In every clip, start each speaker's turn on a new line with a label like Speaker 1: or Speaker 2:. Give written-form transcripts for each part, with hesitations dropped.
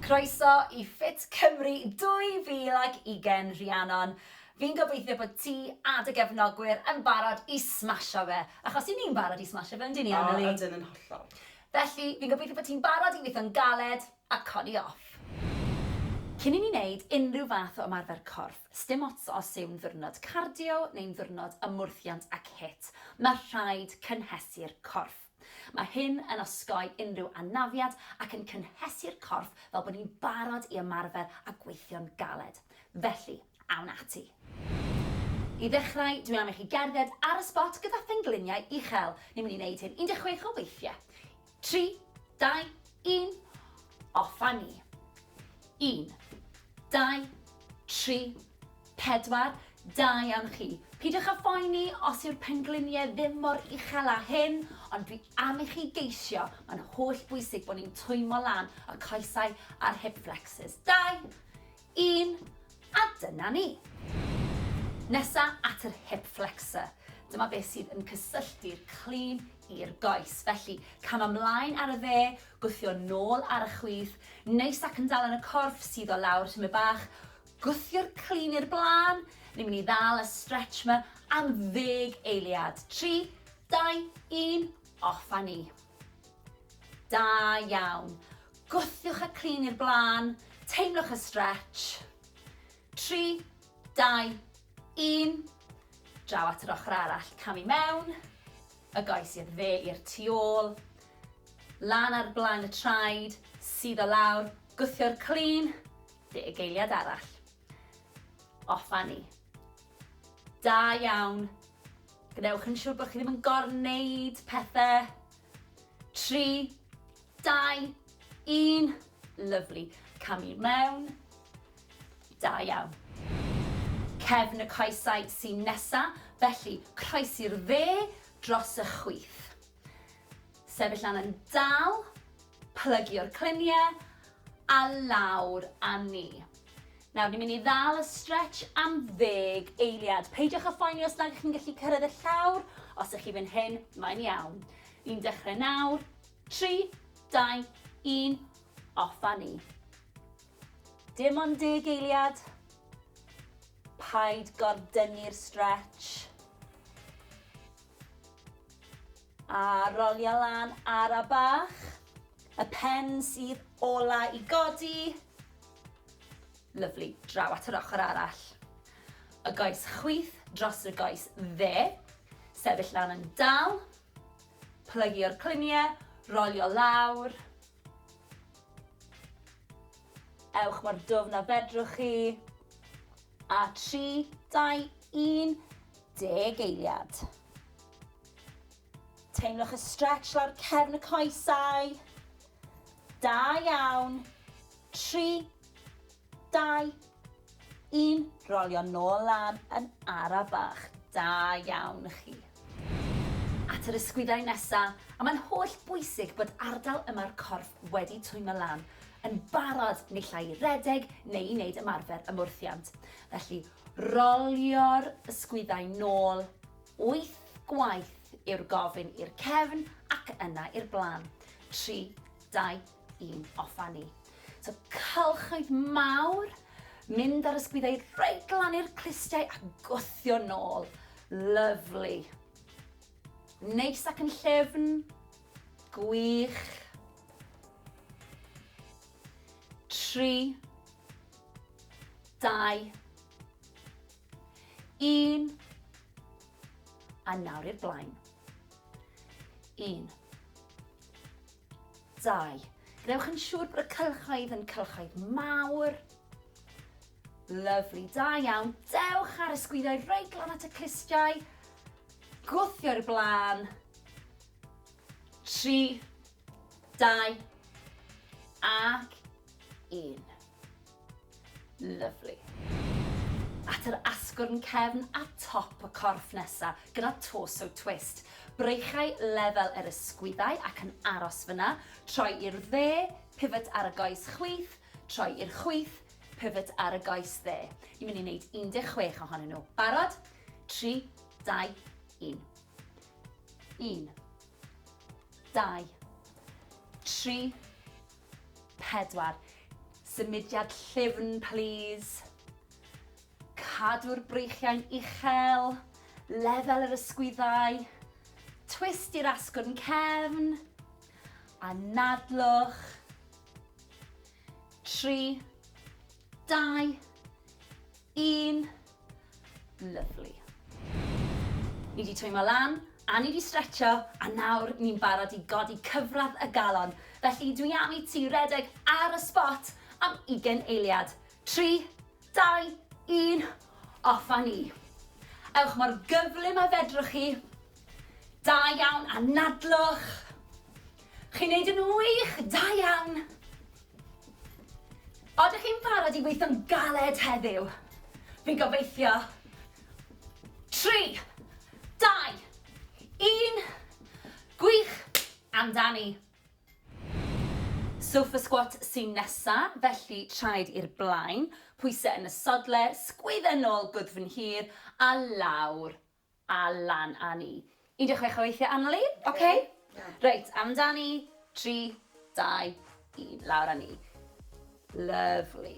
Speaker 1: Croeso i Ffit Cymru 2020, Rhiannon. Fi'n gobeithio bod ti a dy gefnogwyr yn barod i smasho fe, achos 'y ni'n barod i smasho fe, yndyn ni, Anneli?
Speaker 2: O, ydyn, yn hollol.
Speaker 1: Felly, fi'n gobeithio bod ti'n barod i weithio'n galed a codi off. Cyn i ni wneud unrhyw fath o ymarfer corff, sdim ots os yw'n ddiwrnod cardio neu'n ddiwrnod ymwrthiant ac HIIT, mae rhaid cynhesu'r corff. Mae hyn yn osgoi unrhyw anafiad ac yn cynhesu'r corff fel bod ni'n barod i ymarfer a gweithio'n galed. Felly, awn ati. I ddechrau, dwi am i chi gerdded ar y sbot gyda phengliniau uchel. Ni'n mynd i wneud hyn 16 o weithiau. 3, 2, 1, off â ni. 1, 2, 3, 4, da iawn chi. Peidiwch â phoeni os yw'r pengliniau ddim mor uchel â hyn, ond dwi am i chi geisio. Mae'n holl bwysig bod ni'n twymo lan y coesau a'r hip flexors. 2, 1, a dyna ni. Nesa at yr hip flexor. Dyma beth sydd yn cysylltu'r clun i'r goes. Felly, cam ymlaen ar y dde, gwthio nôl ar y chwith, neis ac yn dal yn y corff, suddo lawr tymed bach, gwthio'r clun i'r blaen, ni'n mynd i ddal y stretch 'ma am ddeg eiliad. 3, 2, 1, off â ni. Da iawn. Gwthiwch y clun i'r blaen, teimlwch y stretch. 3, 2, 1, draw at yr ochr arall, cam i mewn, y goes i'r dde i'r tu ôl, lan ar blaen y traed, suddo lawr, gwthio'r clun, deg eiliad arall. Off â ni. Da iawn. Gwnewch yn siŵr bod chi ddim yn gorwneud pethau. 3, 2, 1. Lyfli. Camu mewn. Da iawn. Cefn y coesau sy'n nesa, felly croesi'r dde dros y chwith. Sefyll lan yn dal, plygio'r cluniau, a lawr â ni. Nawr, ni'n mynd i ddal y stretch am ddeg eiliad. Peidiwch â phoeni os nag ych chi'n gallu cyrraedd y llawr. Os ych chi fan hyn, mae'n iawn. Ni'n dechrau nawr. 3, 2, 1, off â ni. Dim ond deg eiliad. Paid gordynnu'r stretch. A rolio lan ara bach. Y pen sydd ola i godi. Lyfli. Draw at yr ochr arall. Y goes chwith dros y goes dde. Sefyll lan yn dal. Plygio'r cluniau, rolio lawr. Ewch mor dwfn a fedrwch chi. A 3, 2, 1, deg eiliad. Teimlwch y stretch lawr cefn y coesau. Da iawn. 3, 2, 1. Rolio nôl lan yn ara bach. Da iawn chi. At yr ysgwyddau nesa, a mae'n holl bwysig bod ardal yma'r corff wedi twymo lan, yn barod naill ai i redeg neu i wneud ymarfer ymwrthiant. Felly, rolio'r ysgwyddau nôl wyth gwaith yw'r gofyn i'r cefn ac yna i'r blaen. 3, 2, 1, off â ni. So cylchoedd mawr, mynd ar ysgwyddau reit lan i'r clustiau a gwthio nôl. Lyfli. Neis ac yn llyfn. Gwych. 3, 2, 1, a nawr i'r blaen. 1, 2. Gwnewch yn siŵr bod y cylchoedd yn cylchoedd mawr. Lyfli, da iawn. Dewch ar y sgwyddau reit lan at y clustiau. Gwthio'r blaen. 3, 2, ac 1. Lyfli. At yr asgwrn cefn a top y corff nesa, gyda torso twist. Breichau lefel yr ysgwyddau ac yn aros fyna. Troi i'r dde, pivot ar y goes chwith, troi i'r chwith, pivot ar y goes dde. Ni'n mynd i wneud 16 ohonyn nhw. Barod? 3, 2, 1. 1, 2, 3, 4. Symudiad llyfn, plîs. Cadw'r breichiau'n uchel, lefel yr ysgwyddau. Twist i'r asgwrn cefn. Anadlwch. 3, 2, 1. Lyfli. Ni 'di twymo lan, a ni 'di stretcho, a nawr ni'n barod i godi cyfradd y galon. Felly dwi am i ti redeg ar y spot am ugain eiliad. 3, 2, 1, off â ni. Ewch mor gyflym a fedrwch chi. Da iawn, anadlwch. Chi'n neud yn wych, da iawn. Odych chi'n barod i weithio'n galed heddiw? Fi'n gobeithio. 3, 2, 1, gwych, amdani. Sofa squat sy'n nesa, felly traed i'r blaen, pwysau yn y sodle, sgwydda nôl gwddf yn hir, a lawr a lan â ni. 16 o weithiau, Annalie, ok? Reit, amdani, 3, 2, 1, lawr â ni. Lyfli.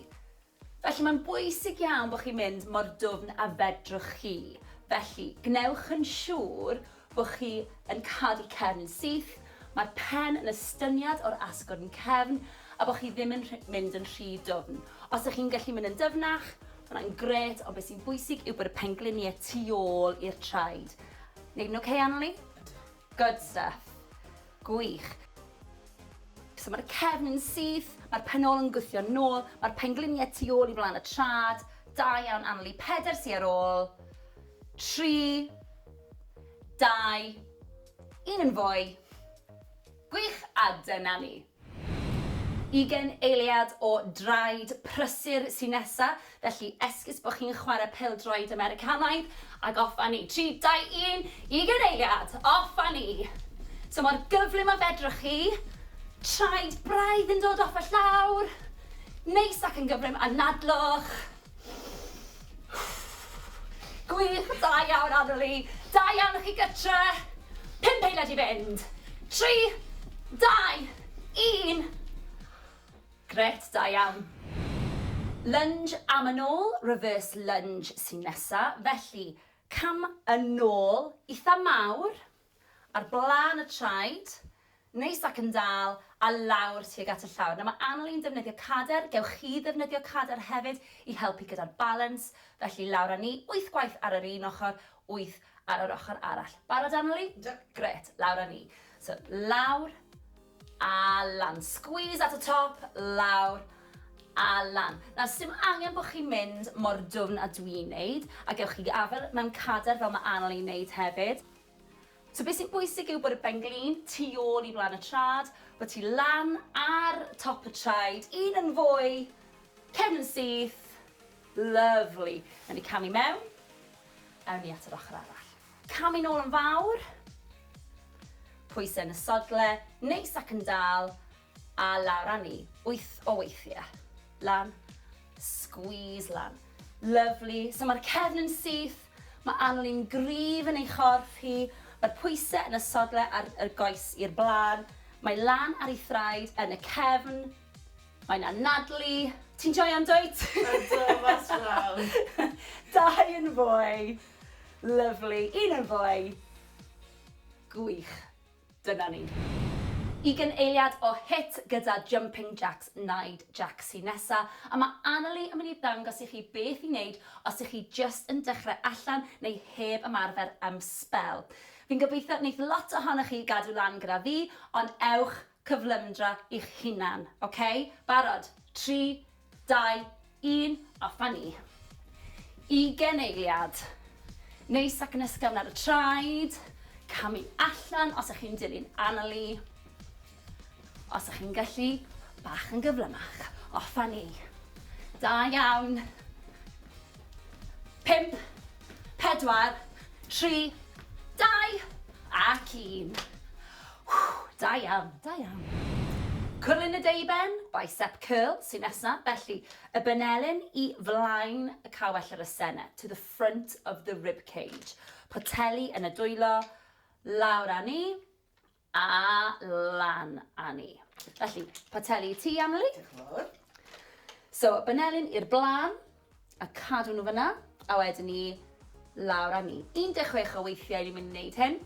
Speaker 1: Felly mae'n bwysig iawn bod chi'n mynd mor dwfn a fedrwch chi. Felly, gwnewch yn siŵr bod chi yn cadw'r cefn yn syth, mae'r pen yn estyniad o'r asgwrn cefn, a bod chi ddim yn mynd yn rhy dwfn. Os ydych chi'n gallu mynd yn dyfnach, Ma' hwnna'n grêt, ond beth sy'n bwysig yw bod y pengliniau tu ôl i'r traed. Neud yn ok, Annalie?
Speaker 2: Ydw.
Speaker 1: Good stuff. Gwych. So mae'r cefn yn syth, mae'r pen ôl yn gwthio nôl, mae'r pengliniau tu ôl i flaen y trad. Da iawn, Annalie. Peder sy ar ôl. Tri, dau, un yn fwy. Gwych, a dyna ni. Ugain eiliad o draed prysur sy nesa, felly esgus bod chi'n chwarae pêl-droed Americanaidd, ac off â ni. 3, 2, 1, ugain eiliad, off â ni. So mor gyflym â fedrwch chi, traed braidd yn dod off y llawr, neis ac yn gyflym, anadlwch. Gwych, da iawn Annalie, da iawn i chi gytre. Pump eiliad i fynd. 3, 2, 1. Grêt, da iawn. Lunge am yn ôl, reverse lunge sy'n nesa, felly cam yn ôl, eitha mawr, ar blaen y traed, neis ac yn dal, a lawr tuag at y llawr. Nawr mae Annalie'n defnyddio cader, gewch chi ddefnyddio cader hefyd i helpu gyda'r balans, felly lawr â ni, wyth gwaith ar yr un ochr, wyth ar yr ochr arall. Barod Annalie?
Speaker 2: Ydw.
Speaker 1: Grêt, lawr â ni. So lawr a lan. Squeeze at y top, lawr a lan. Nawr, sdim angen bod chi'n mynd mor dwfn â dwi'n neud, a gewch chi afael mewn cader fel mae Annalie'n neud hefyd. So beth sy'n bwysig yw bod y ben-glin tu ôl i flaen y trad, bod ti lan ar top y traed, un yn fwy, cefn yn syth, lyfli. Nawn ni camu mewn, awn ni at yr ochr arall. Camu nôl yn fawr, pwysau yn y sodle, neis ac yn dal, A lawr â ni. Wyth o weithiau. Lan. Squeeze lan. Lyfli. So mae'r cefn yn syth, mae Annalie'n gryf yn ei chorff hi, mae'r pwysau yn y sodle ar y goes i'r blaen, mae lan ar ei thraed yn y cefn, mae'n anadlu. Ti'n joio'n dwyt?
Speaker 2: Ydw, mas draw.
Speaker 1: Dau yn fwy. Lyfli. Un yn fwy. Gwych. Dyna ni. Ugain eiliad o hit gyda Jumping Jacks Naid Jack sy nesa, a ma' Annalie yn mynd i ddangos i chi beth i wneud os ych chi jyst yn dechrau allan neu heb ymarfer am sbel. Fi'n gobeithio wneith lot ohonoch chi gadw lan gyda fi, ond ewch cyflymdra i'ch hunan, ok? Barod? 3, 2, 1, off â ni. Ugain eiliad. Neis ac yn ysgafn ar y traed. Camu allan os ych chi'n dilyn Annalie. Os ych chi'n gallu, bach yn gyflymach. Off â ni. Da iawn. 5, 4, 3, 2, ac 1. Da iawn, da iawn. Cwrlyn y deuben, bicep curl, sy'n nesa, felly y benelin i flaen y cawell yr asennau, to the front of the rib cage. Poteli yn y dwylo, lawr â ni, a lan â ni. Felly, poteli i ti, Annalie.
Speaker 2: Diolch yn fawr.
Speaker 1: So, benelin i'r blaen, a cadw nhw fyna, a wedyn ni lawr â ni. 16 o weithiau ni'n mynd i wneud hyn.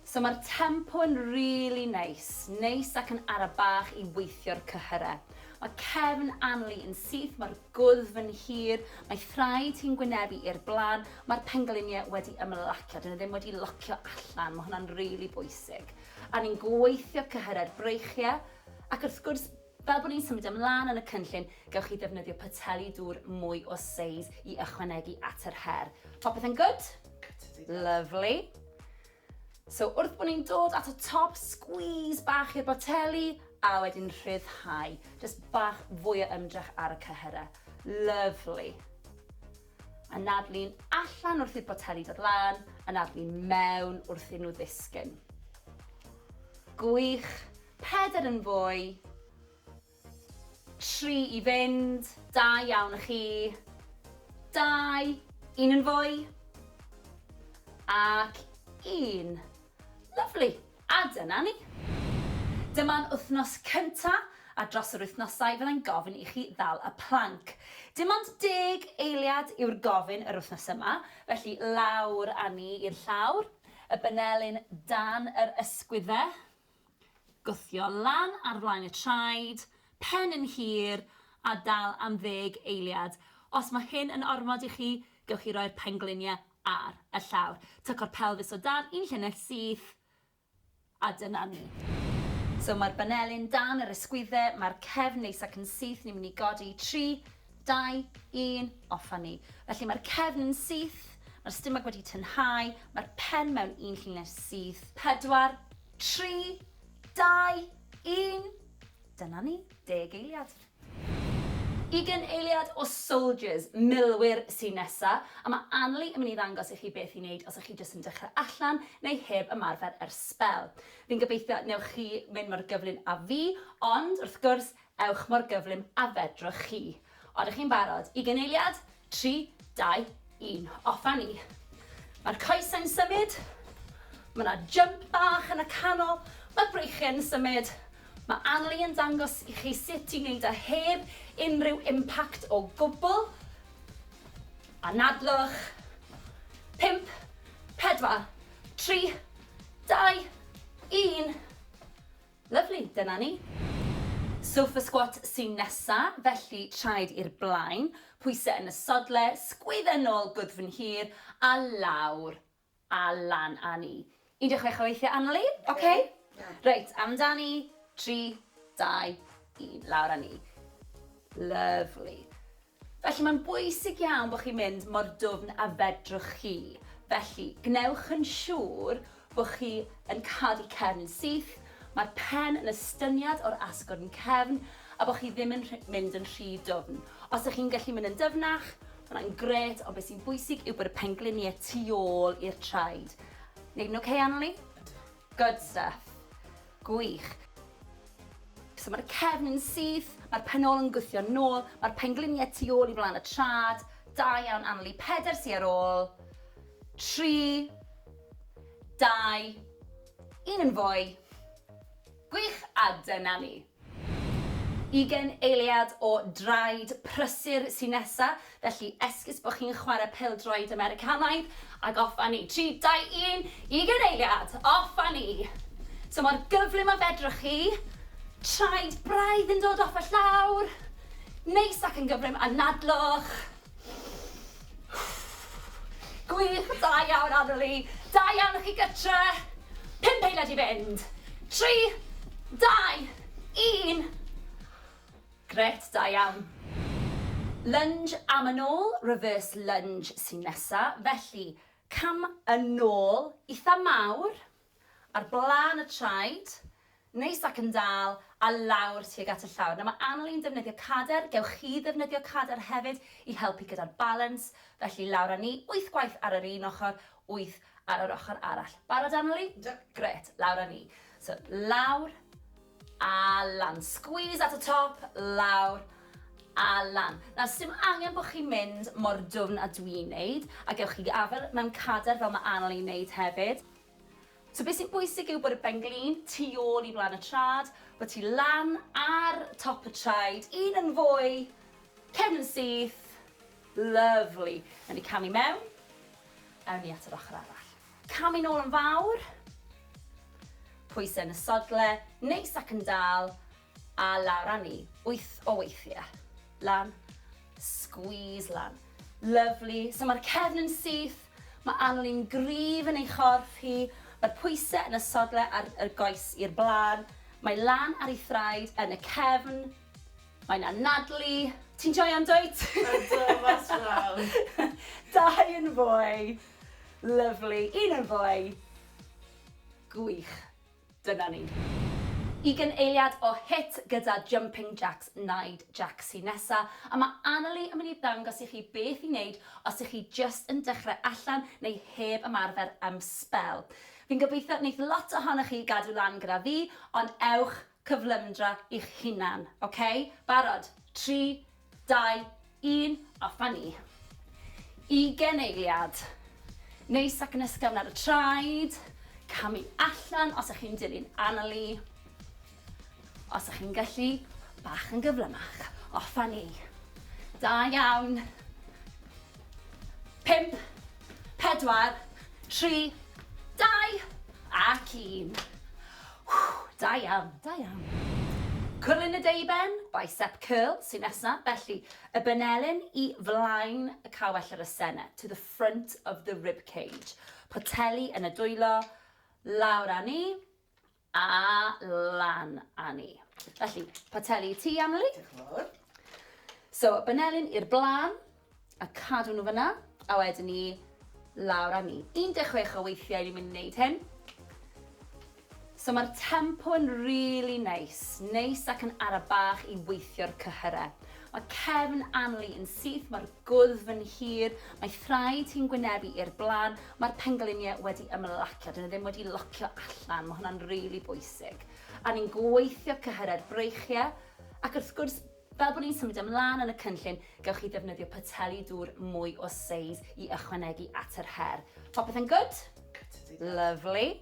Speaker 1: So mae'r tempo yn really neis, neis ac yn ara bach i weithio'r cyhyrau. Mae cefn Anli yn syth, mae'r gwddf yn hir, mae thraed hi'n gwynebu i'r blaen, mae'r pengliniau wedi ymlacio, dyn nhw ddim wedi locio allan, mae hwnna'n really bwysig. A ni'n gweithio cyhyrau'r breichiau, ac wrth gwrs, fel bod ni'n symud ymlaen yn y cynllun, gewch chi ddefnyddio poteli dŵr mwy o seis i ychwanegu at yr her. Popeth yn good?
Speaker 2: Good.
Speaker 1: Lovely. So wrth bod ni'n dod at y top, squeeze bach i'r boteli, a wedyn rhyddhau. Just bach fwy o ymdrech ar y cyhyrau. Lovely. Anadlu'n allan wrth i'r boteli dod lan, anadlu mewn wrth iddyn nhw ddisgyn. Gwych. 4 yn fwy. 3 i fynd. Da iawn chi. 2, 1 yn fwy. Ac 1. Lovely. A dyna ni. Dyma'n wythnos cynta, a dros yr wythnosau fyddai'n gofyn i chi ddal y planc. Dim ond 10 eiliad yw'r gofyn yr wythnos yma, felly lawr â ni i'r llawr, y benelin dan yr ysgwydde, gwthio lan ar flaen y traed, pen yn hir, a dal am ddeg eiliad. Os mae hyn yn ormod i chi, gewch chi roi'r pengliniau ar y llawr. Tyco'r pelfis o dan un llinell syth, a dyna ni. So mae'r banelin dan yr ysgwydde, mae'r cefn neis ac yn syth, ni'n mynd i godi 3, 2, 1, off â ni. Felly mae'r cefn yn syth, mae'r stumog wedi tynhau, mae'r pen mewn un llinell syth. 4, 3, 2, 1, dyna ni, 10 eiliad. 20 eiliad o soldiers, milwyr sy'n nesa, a mae Anli yn mynd i ddangos i chi beth i wneud os ych chi jyst yn dechrau allan neu heb ymarfer ers sbel. Fi'n gobeithio newch chi mynd mor gyflym â fi, ond wrth gwrs, ewch mor gyflym â fedrwch chi. Odych chi'n barod? 20 eiliad, 3, 2, 1, off â ni. Mae'r coesau'n symud, mae yna jump bach yn y canol, mae'r breichiau'n symud. Mae Anli yn dangos i chi sut i wneud e heb unrhyw impact o gwbl. Anadlwch. 5, 4, 3, 2, 1. Lyfli, dyna ni. Sofa squat sy'n nesa, felly traed i'r blaen, pwysau yn y sodle, sgwydda nôl gwddf yn hir, a lawr, a lan â ni. 16 o weithiau, Anli, oce? Okay? Reit, amdani, 3, 2, 1, lawr â ni. Lyfli. Felly mae'n bwysig iawn bod chi'n mynd mor dwfn a fedrwch chi. Felly, gwnewch yn siŵr bod chi yn cadw cefn yn syth, mae'r pen yn estyniad o'r asgwrn cefn, a bod chi ddim yn mynd yn rhy dwfn. Os ydych chi'n gallu mynd yn dyfnach, ma' hwnna'n grêt, ond beth sy'n bwysig yw bod y pengliniau tu ôl i'r traed. Wneud yn okay, Annalie? Good stuff. Gwych. So mae'r cefn yn syth, mae'r pen ôl yn gwthio nôl, mae'r pengliniau tu ôl i flaen y trad. Da iawn, Annalie. 4 sy ar ôl. 3, 2, 1 yn fwy. Gwych, a dyna ni. 20 eiliad o draed prysur sy nesa, felly esgus bod chi'n chwarae pêl-droed Americanaidd, ac off â ni. 3, 2, 1, 20 eiliad, off â ni. So mor gyflym a fedrwch chi, traed braidd yn dod off y llawr, neis ac yn gyflym, anadlwch. Gwych, da iawn Annalie, da iawn i chi gytre. 5 eiliad i fynd. 3, 2, 1. Grêt, da iawn. Lunge am yn ôl, reverse lunge sy'n nesa. Felly, cam yn ôl, eitha mawr, ar blaen y traed, neis ac yn dal, a lawr tuag at y llawr. Nawr mae Annalie'n defnyddio cader, gewch chi ddefnyddio cader hefyd i helpu gyda'r balance. Felly lawr â ni, 8 gwaith ar yr un ochr, 8 ar yr ochr arall. Barod Annalie?
Speaker 2: Yndw.
Speaker 1: Grêt, lawr â ni. So lawr a lan. Squeeze at y top, lawr a lan. Nawr, sdim angen bod chi'n mynd mor dwfn â dwi'n neud, a gewch chi afael mewn cader fel mae Annalie'n neud hefyd. So beth sy'n bwysig yw bod y benglin tu ôl i flaen y trad, bod ti lan ar top y traed, un yn fwy, cefn yn syth, lovely. Nawn ni camu mewn, awn ni at yr ochr arall. Camu nôl yn fawr, pwysau yn y sodle, neis ac yn dal, a lawr â ni, wyth o weithiau. Lan, squeeze lan. Lovely. So mae'r cefn yn syth, mae Annalyn gryf yn ei chorff hi, mae'r pwysau yn y sodle ar y goes i'r blaen, mae lan ar ei thraed yn y cefn, mae'n anadlu. Ti'n joio'n dwyt?
Speaker 2: Ydw, mas draw.
Speaker 1: Dau yn fwy. Lovely. Un yn fwy. Gwych. Dyna ni. Ugain eiliad o hit gyda Jumping Jacks Naid Jack sy nesa, a ma Annalie yn mynd i ddangos i chi beth i wneud os ych chi jyst yn dechrau allan neu heb ymarfer am sbel. Fi'n gobeithio wneith lot ohonoch chi gadw lan gyda fi, ond ewch cyflymdra i'ch hunan, ok? Barod? 3, 2, 1, off â ni. Ugain eiliad. Neis ac yn ysgafn ar y traed. Camu allan os ych chi'n dilyn Annalie. Os ych chi'n gallu, bach yn gyflymach. Off â ni. Da iawn. 5, 4, 3, 2, ac 1. Da iawn, da iawn. Cwrlyn y deuben, bicep curl, sy'n nesa, felly y benelin i flaen y cawell yr asennau, to the front of the rib cage. Poteli yn y dwylo, lawr â ni, a lan â ni. Felly, poteli i ti, Annalie.
Speaker 2: Diolch yn fawr.
Speaker 1: So, benelin i'r blaen, a cadw nhw fyna, a wedyn ni lawr â ni. 16 o weithiau ni'n mynd i wneud hyn. So mae'r tempo yn really neis, neis ac yn ara bach i weithio'r cyhyrau. Mae cefn Anli yn syth, mae'r gwddf yn hir, mae thraed hi'n gwynebu i'r blaen, mae'r pengliniau wedi ymlacio, dyn nhw ddim wedi locio allan, mae hwnna'n really bwysig. A ni'n gweithio cyhyrau'r breichiau, ac wrth gwrs Fel bod ni'n symud ymlaen yn y cynllun, gewch chi ddefnyddio poteli dŵr mwy o seis i ychwanegu at yr her. Popeth yn good?
Speaker 2: Good.
Speaker 1: Lovely.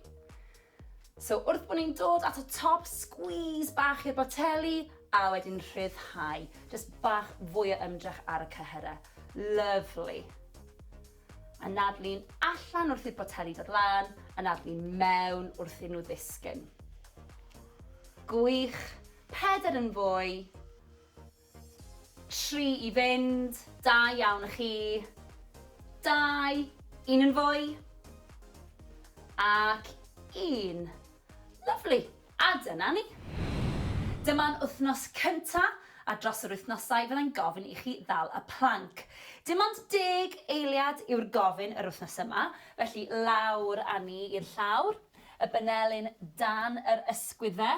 Speaker 1: So wrth bod ni'n dod at y top, squeeze bach i'r boteli, a wedyn rhyddhau. Just bach fwy o ymdrech ar y cyhyrau. Lovely. Anadlu'n allan wrth i'r boteli dod lan, anadlu mewn wrth iddyn nhw ddisgyn. Gwych. Pedair yn fwy. Tri i fynd. Da iawn chi. Dau. Un yn fwy. Ac un. Lyfli. A dyna ni. Dyma'n wythnos cynta, a dros yr wythnosau fyddai'n gofyn i chi ddal y planc. Dim ond deg eiliad yw'r gofyn yr wythnos yma, felly lawr â ni i'r llawr, y benelin dan yr ysgwydde,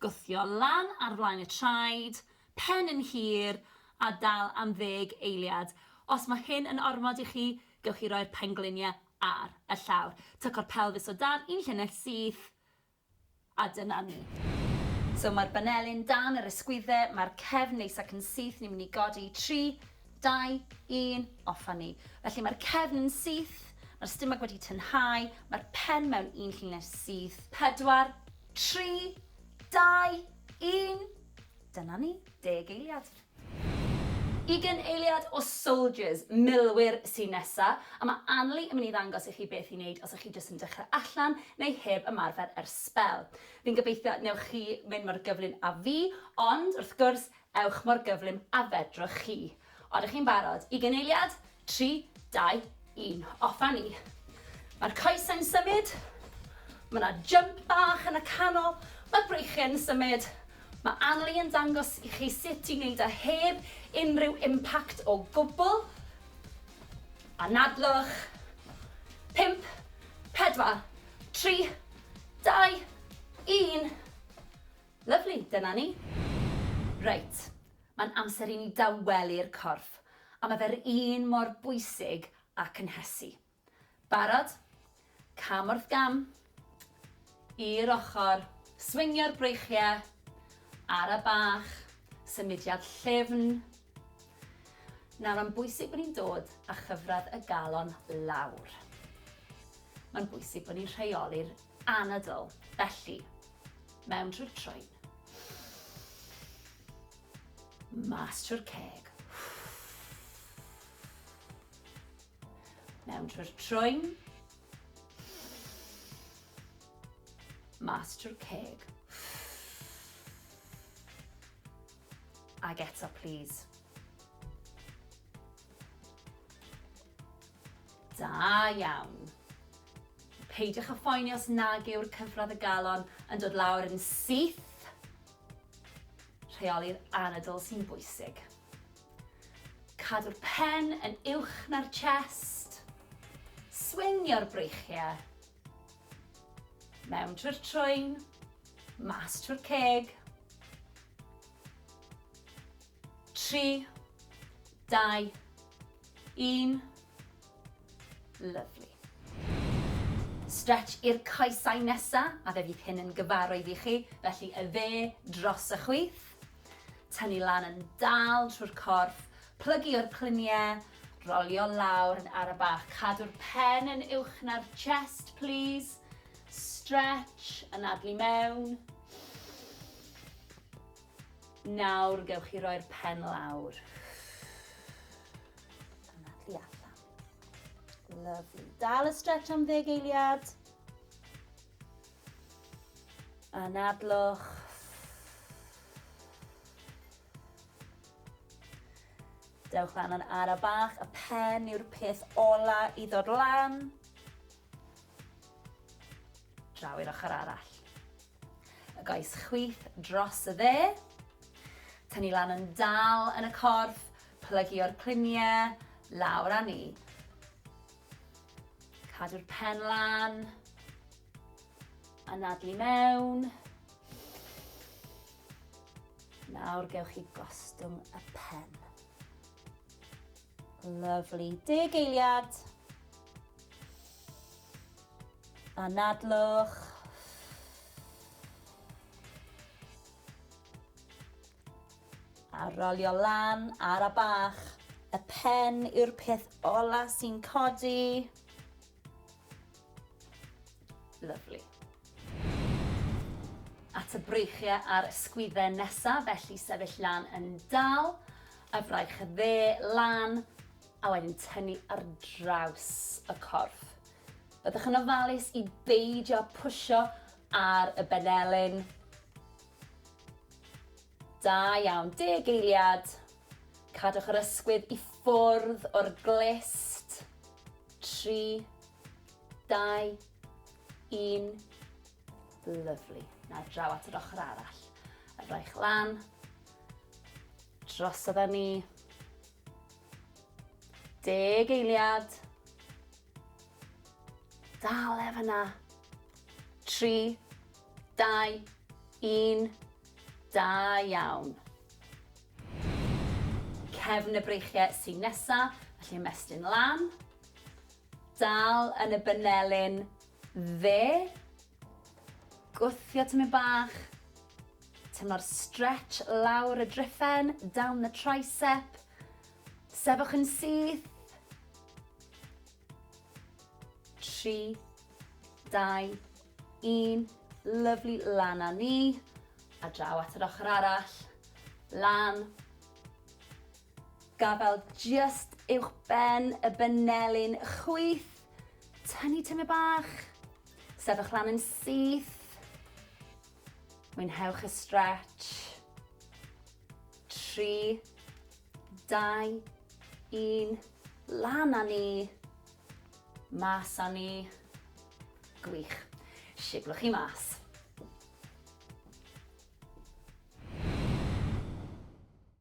Speaker 1: gwthio lan ar flaen y traed, pen yn hir, a dal am ddeg eiliad. Os mae hyn yn ormod i chi, gewch chi roi'r pengliniau ar y llawr. Tyco'r pelfis o dan un llinell syth, a dyna ni. So mae'r banelin dan yr ysgwydde, mae'r cefn neis ac yn syth, ni'n mynd i godi 3, 2, 1, off â ni. Felly mae'r cefn yn syth, mae'r stumog wedi tynhau, mae'r pen mewn un llinell syth. 4, 3, 2, 1, dyna ni, deg eiliad. Ugain eiliad o soldiers, milwyr sy'n nesa, a mae Anli yn mynd i ddangos i chi beth i wneud os ych chi jyst yn dechrau allan neu heb ymarfer ers sbel. Fi'n gobeithio newch chi mynd mor gyflym â fi, ond wrth gwrs, Ewch mor gyflym a fedrwch chi. Odych chi'n barod? Ugain eiliad, 3, 2, 1. Off â ni. Mae'r coesau'n symud. Mae yna jump bach yn y canol. Mae'r breichiau'n symud. Mae Anli yn dangos i chi sut i wneud e heb unrhyw impact o gwbl. Anadlwch. 5, 4, 3, 2, 1. Lyfli, dyna ni. Reit, mae'n amser i ni dawelu'r corff, a mae fe'r un mor bwysig â cynhesu. Barod? Cam wrth gam, i'r ochr, swingio'r breichiau, ara bach, symudiad llyfn. Nawr, mae'n bwysig bod ni'n dod â chyfradd y galon lawr. Mae'n bwysig bod ni'n rheoli'r anadl. Felly, mewn trwy'r trwyn. Mas trwy'r ceg. Mewn trwy'r trwyn. Mas trwy'r ceg. Ag eto, please. Da iawn. Peidiwch â phoeni os nag yw'r cyfradd y galon yn dod lawr yn syth. Rheoli'r anadl sy'n bwysig. Cadw'r pen yn uwch na'r chest. Swingio'r breichiau. Mewn trwy'r trwyn, mas trwy'r ceg. 3, 2, 1. Lovely. Stretch i'r coesau nesa, a fe fydd hyn yn gyfarwydd i chi, felly y dde dros y chwith. Tynnu lan yn dal trwy'r corff, plygu o'r cluniau, rolio lawr yn ara bach. Cadw'r pen yn uwch na'r chest, please. Stretch, anadlu mewn. Nawr gewch chi roi'r pen lawr. Anadlu allan. Lovely. Dal y stretch am ddeg eiliad. Anadlwch. Dewch lan yn ara bach. Y pen yw'r peth ola i ddod lan. Draw i'r ochr arall. Y goes chwith dros y dde. Tynnu lan yn dal yn y corff, plygu o'r cluniau, lawr â ni. Cadw'r pen lan, anadlu mewn. Nawr gewch chi gostwng y pen. Lovely. Deg eiliad. Anadlwch. A rolio lan ar a bach. Y pen yw'r peth ola sy'n codi. Lovely. At y breichiau a'r ysgwyddau nesaf, felly sefyll lan yn dal, y fraich y dde lan, a wedyn tynnu ar draws y corff. Byddwch yn ofalus i beidio pwysio ar y benelin. Da iawn, deg eiliad. Cadwch yr ysgwydd i ffwrdd o'r glust. 3, 2, 1. Lovely. Nawr draw at yr ochr arall. Y fraich lan. Drosodd â ni. Deg eiliad. Dal e fyna. 3, 2, 1. Da iawn. Cefn y breichiau sy'n nesa, felly ymestyn lan. Dal yn y benelin dde. Gwthio tymed bach. Teimlo'r stretch lawr y driffen, down the tricep. Sefwch yn syth. 3, 2, 1. Lovely, lan â ni. A draw at yr ochr arall. Lan. Gafel just uwch ben y benelin chwith. Tynnu tymed bach. Sefwch lan yn syth. Mwynhewch y stretch. 3, 2, 1. Lan â ni. Mas â ni. Gwych. Siglwch chi mas.